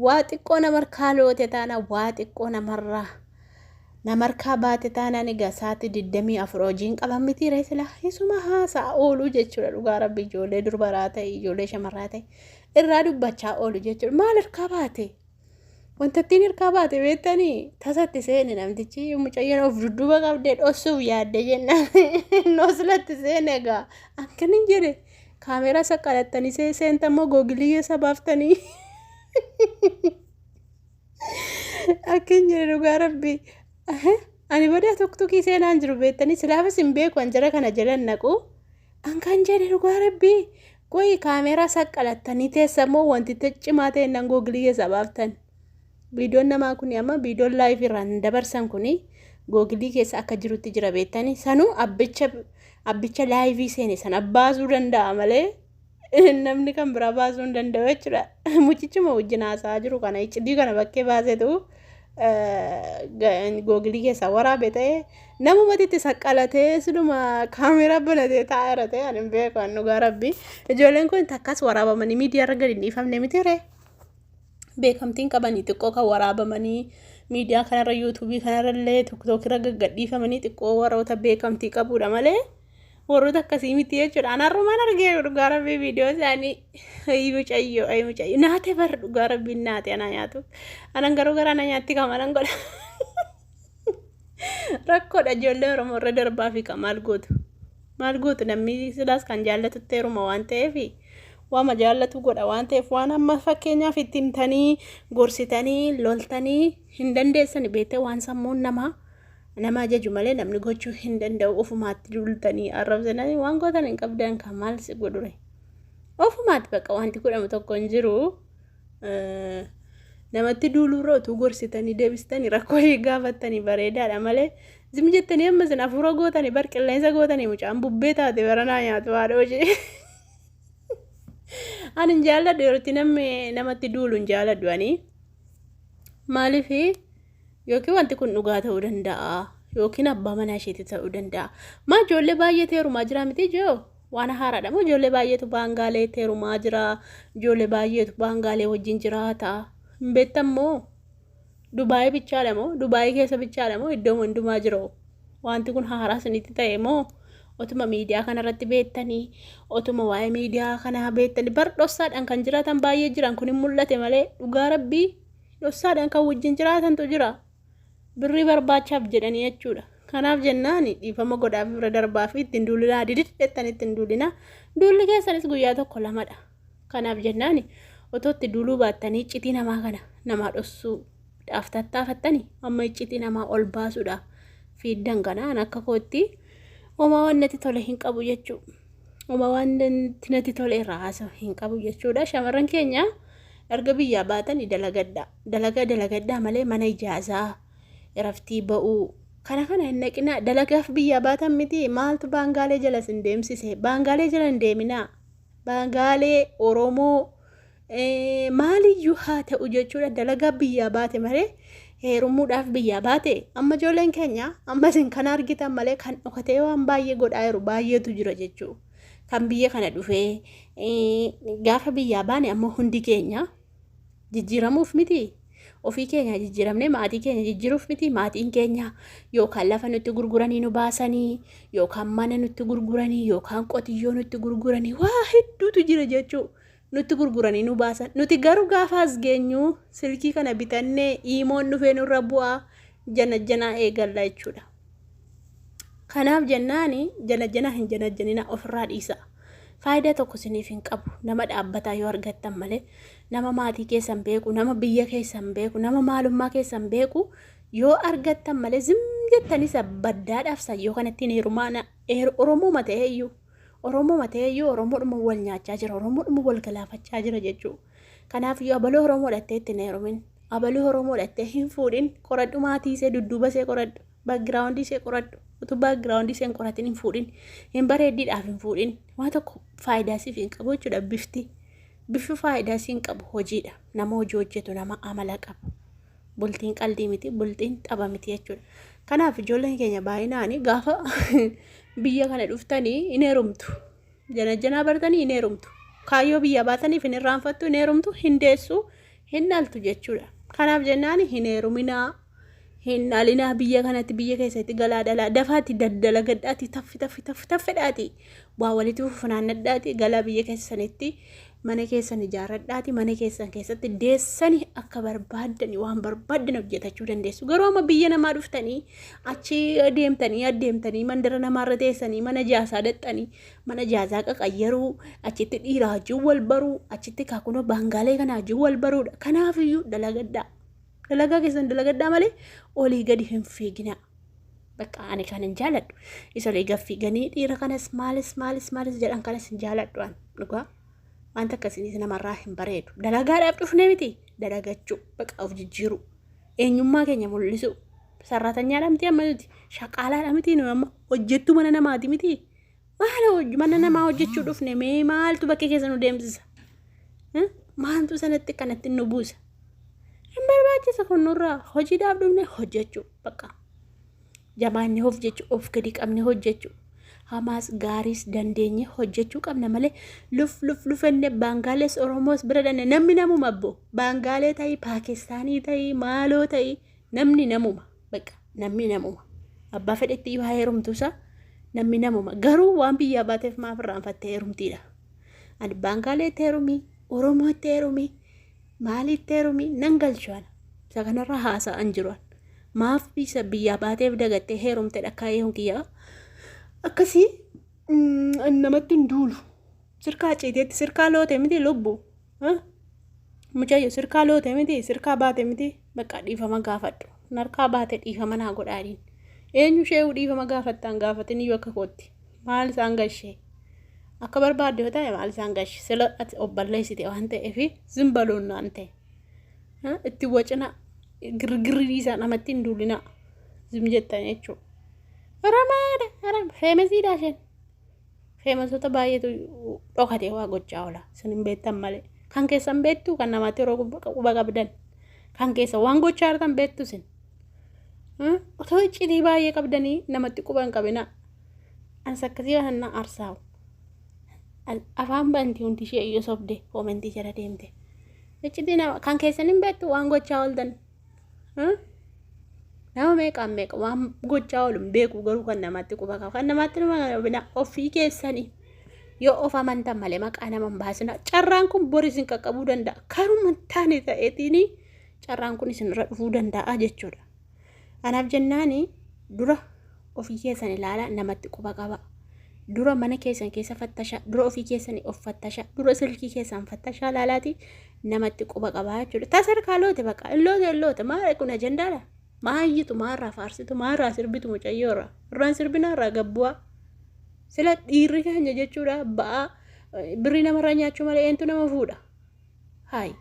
Waa xiqqoo namarkaa loote taana, waa xiqqoo namarraa namarkaa baate taanaan egaa sa'aatii 24 hojiin qaban miti ree silaa isuma haasa'a ooluu jechuudha. Dhugaa rabbi ijoollee durbaraa ta'e, ijoollee shamarraa ta'e irraa dubbachaa oolu jechuudha. Maal harkaa baate? Wanta ittiin harkaa baate beektanii tasatti seene namtichi mucayyoon of dudduuba qabdee dhossuuf yaadde jennaan noslatti seene. Egaa akkan hin jedhe, kaameeraa saqqalattanii seentammoo googilii keessa baaftanii akkan jedhe. Dhugaa rabbi ani badaa tuktukii seenaan jiru beektanii silaafis hin beeku, an jara kana jalan naqu. An kan jedhe, dhugaa rabbii, qoyi kaameeraa saqqalattanii teessammoo wanti cimaa ta'e nan googilii keessa baaftan. Viidiyoon namaa kuni amma viidiyoon live irraan dabarsan kuni googilii keessa akka jirutti jira beektanii. Sanuu abbicha live seene sana baasuu danda'a malee namni kan biraa baasuu hin danda'u jechuudha. Mucichuma wajjin haasa'aa jiru kana iccitii kana bakkee baasetu googilii keessaa waraabe ta'ee namumatti itti saqqalatee siluma kaameeraa banatee taa'eera ta'e ani hin beeku. An dhugaa rabbi ijoolleen kun takkas waraabamanii miidiyaa irra gadi hin dhiifamne miti ree. Beekamtiin qabanii xiqqoo kan waraabamanii miidiyaa kanarra, yuutuubii kanarra illee tiktookirra gaggadhiifamanii xiqqoo warroota beekamtii qabudha malee warroota akkasii miti jechuudha. An har'umaan argee dhugaa rabbii viidiyoo isaanii. Ayi mucayyoo, ayi mucayyoo, naate bar, dhugaa rabbiin naate anaa nyaatu. Anan garuu garaa na nyaatti kamalan godha. Rakkoodha ijoollee Oromoo irra darbaa fi maal gootu? Maal gootu? Namni silaas kan jaallatutti heeruma waan ta'eef, waama jaallatu godha waan ta'eef, waan amma fakkeenyaaf itti himtanii, gorsitanii, loltanii hin dandeessani beektee. Waan sammuun namaa nama ajaju malee namni gochuu hin danda'u. Ofumaatti duultanii arrabsanii waan gootan hin qabdan kan maal si godhure? Ofumaatti bakka wanti godhamu tokko hin jiru. Namatti duuluurra utuu gorsitanii deebistanii rakkoo ishee gaafattanii bareedaadha malee zim jettanii amma isin hafuura gootanii bar qilleensa gootanii mucaan bubbee taate baranaa nyaatu haadha hojii. Ani hin jaalladhu yerootti namni namatti duulu hin jaalladhu ani. Maaliif? Yookiin wanti kun dhugaa ta'uu danda'a, yookiin abbaa manaa isheetii ta'uu danda'a. Maa ijoollee baay'ee teerumaa jira miti ijoo? Waan haaraadha moo? Ijoollee baay'eetu baangaalee teerumaa jira, ijoollee baay'eetu baangaalee wajjin jiraata. Hin beektan moo? Dubaayii bichaadha moo? Dubaayii keessa bichaadha moo? Iddoo hundumaa jiru? Wanti kun haaraa isinitti ta'e moo? Otuma miidiyaa kanarratti beektanii, otuma waa'ee miidiyaa kanaa beektanii, bar dhossaadhaan kan jiraatan baay'ee jiran. Kun hin mul'ate malee dhugaa rabbii dhossaadhaan kan wajjin jiraatantu jira. Birrii barbaachaaf jedhanii jechuudha. Kanaaf jennaan dhiifama godhaaf, bira darbaa fi ittiin duulinaa, didid jettan ittiin duulinaa. Duulli keessanis guyyaa tokko lamadha. Kanaaf jennaan otoo itti duuluu baattanii, iccitii namaa kana namaa dhossuudhaaf tattaafattanii amma iccitii namaa ol baasuudhaaf fiiddan kanaan akka kootti homaa waan natti tole hin qabu jechuudha. Homaa waan natti tole irraa haasa'u hin qabu jechuudha. Shamarran keenya erga biyyaa baatanii dalagadhaa. Dalagaa dalagadhaa malee mana ijaazaa, iraftii ba'uu kana kana hin naqinaa. Dalagaaf biyyaa baatan miti, maaltu baangaalee jala isin deemsise? Baangaalee jala hin deeminaa. Baangaalee, Oromoo, maaliyyuu haa ta'u jechuudha. Dalagaa biyyaa baate malee heerumuudhaaf biyyaa baate? Amma ijoolleen keenya amma isin kan argitan malee kan dhokatee waan baay'ee godhaa jiru baay'eetu jira jechuudha. Kan biyya kana dhufee gaafa biyyaa baane ammoo hundi keenya jijjiiramuuf miti. Ofii keenya jijjiiramnee maatii keenya jijjiiruuf miti. Maatiin keenya yookaan lafa nutti gurguranii nu baasanii, yookaan mana nutti gurguranii, yookaan qotiyyoo nutti gurguranii, waa hedduutu jira jechuudha. Nutti gurguranii nu baasan. Nuti garuu gaafa as geenyu silkii kana bitannee iimoon dhufee nurra bu'aa janajjanaa eegalla jechuudha. Kanaaf jennaani janajjanaa hin janajjanina, ofirraa dhiisa. Faayidaa tokko isiniif hin qabu. Nama dhaabbataa yoo argattan malee, nama maatii keessan beeku, nama biyya keessan beeku, nama maalummaa keessan beeku yoo argattan malee, zim jettanii baddaadhaaf sayyoo kanatti hin heerumaana. Oromooma ta'eeyyuu. Oromooma ta'eeyyuu Oromoodhuma wal nyaachaa jira. Oromoodhuma wal galaafachaa jira jechuudha. Kanaaf iyyuu abaluu Oromoo dhattee itti hin heerumin. Abaluu Oromoo dhattee hin fuudhin. Qoradhu, maatii ishee dudduuba ishee qoradhu. Background ishee qoradhu. Utuu background ishee hin qoratin hin fuudhin. Hin bareeddiidhaaf hin fuudhin. Waan tokko faayidaa siif hin qabu jechuudha bifti. Bifi faayidaa siif hin qabu, hojiidha. Nama hojii hojjetu, nama amala qabu. Bultiin qaldii miti, bultiin tapha miti jechuudha. Kanaaf ijoolleen keenya baay'inaan gaafa biyya kana dhuftanii hin heerumtu. Janajjanaa bartanii hin heerumtu. Kaayyoo biyya baataniif hin irraanfattu, hin heerumtu, hin deessu, Hin dhaltu jechuudha. Kanaaf jennaan hin heeruminaa, hin dhalinaa. Biyya kanatti, biyya keessatti galaa dhalaa, dafaatti daddalagadhaati, taffi taffi taffi taffedhaati, waa walitti funaannadhaati galaa biyya keessanitti, mana keessan ijaarradhaati, mana keessan keessatti deessanii akka barbaaddani waan barbaaddan hojjetachuu dandeessu. Garuu amma biyya namaa dhuftanii, achi adeemtanii adeemtanii, mandara namaarra teessanii, mana jaasaa dhaxxanii, mana jaazaa qaqayyaruu, achitti dhiiraa wajjin wal baruu, achitti kaakunoo baangaalee kana wajjin wal baruudha. Kanaafiyyuu dalagadhaa. Dalagaa keessan dalagadhaa malee olii gadi hin fiiginaa. Bakka ani kan hin jaaladhu isa olii gad fiiganii dhiira kanas maalis maalis maalis jedhan kanas hin jaaladhu an dhugaa. Wanta akkasiinis namarraa hin bareedu. Dalagaadhaaf dhufne miti, dalagachuu, bakka of jijjiiruu, eenyummaa keenya mul'isuu. Sarraatanyaadha miti amma nuti, shaqaalaadha miti nuyi, amma hojjettuu mana namaati miti. Maal mana namaa hojjechuu dhufne? Mee maaltu bakkee keessa nu deemsisa? Maaltu sanatti kanatti nu buusa? Hin barbaachisa kun nurraa. Hojiidhaaf dhufne, hojjechuu, bakka jabaannee hojjechuu, of gadi qabne hojjechuu, hamaas gaariis dandeenye hojjechuu qabna malee luf luf lufenne Baangaalees Oromoos bira dhanne. Namni namuma abbo, Baangaalee ta'ii, Paakistaanii ta'ii, maaloo ta'ii, namni namuma. Bakka namni namuma, abbaa fedhetti yoo heerumtuusa namni namuma. Garuu waan biyyaa baateef maaf irraanfattee heerumtiidha? Ani Baangaaleetti heerumii, Oromootti heerumii, maalitti heerumii nan galchu. Ana isa kanarra haasa'an jiru. Maaf isa biyyaa baateef dagattee heerumte? Dhakkaa'ee kiyyaa akkasii namatti hin duulu. Sirkaa ciiteetti sirkaa loote miti lubbu. Mucayyo sirkaa loote miti, sirkaa baate miti, bakka dhiifama gaafadhu. Narkaa baate, dhiifama naa godhaadhiin. Eenyu ishee dhiifama gaafattaan gaafatin iyyuu akka kootti. Maal isaan gashee? Akka barbaadde yoo ta'e maal isaan gashe? Sila ati obballeessite waan ta'eef zimbaloon naan ta'e. Itti wacina, girgirri dhiisaa, namatti hin duulinaa. Zim jettan jechuudha. Ramaadha, rama famousiidha isheen. Famousoota baay'eetu dhokatee waa gochaa oola. Isin hin beektan malee. Kan keessan beektu, kan namaatti yeroo quba qabdan. Kan keessa waan gochaa jirtan beektu isin. Otoo iccitii baay'ee qabdanii namatti quba hin qabinaa. Anis akkasii waan na arsaa'u. Afaan banti hundi ishee iyyuu sobde commentii jala deemte. Iccitii nama kan keessan hin beektu waan gochaa ooltan. Nama meeqaan meeqa waan gochaa oolu hin beeku, garuu kan namatti quba qaba. Kan namaatti nama qabina, ofii keessanii yoo of amantan malee maqaa nama hin baasina. Carraan kun bor isin qaqqabuu danda'a. Karuma hin taane ta'eetiin carraan kun isinirra dhufuu danda'a jechuudha. Kanaaf jennaani dura ofii keessan ilaalaa, namatti quba qaba. Dura mana keessan keessa fattashaa, dura ofii keessanii of fattashaa, dura silkii keessan fattashaa ilaalaati namatti quba qabaa jechuudha. Tasarkaa loote, bakka loote loote, maal kun ajandaadha? Maayyitu maarraa faarsitu, maarraa sirbitu, mucayyoorraa irraan sirbinaa irraa gabbu'aa. Sila dhiirri keenya jechuudha ba'aa birrii namarraa nyaachuu malee eentu nama fuudha? Hayi.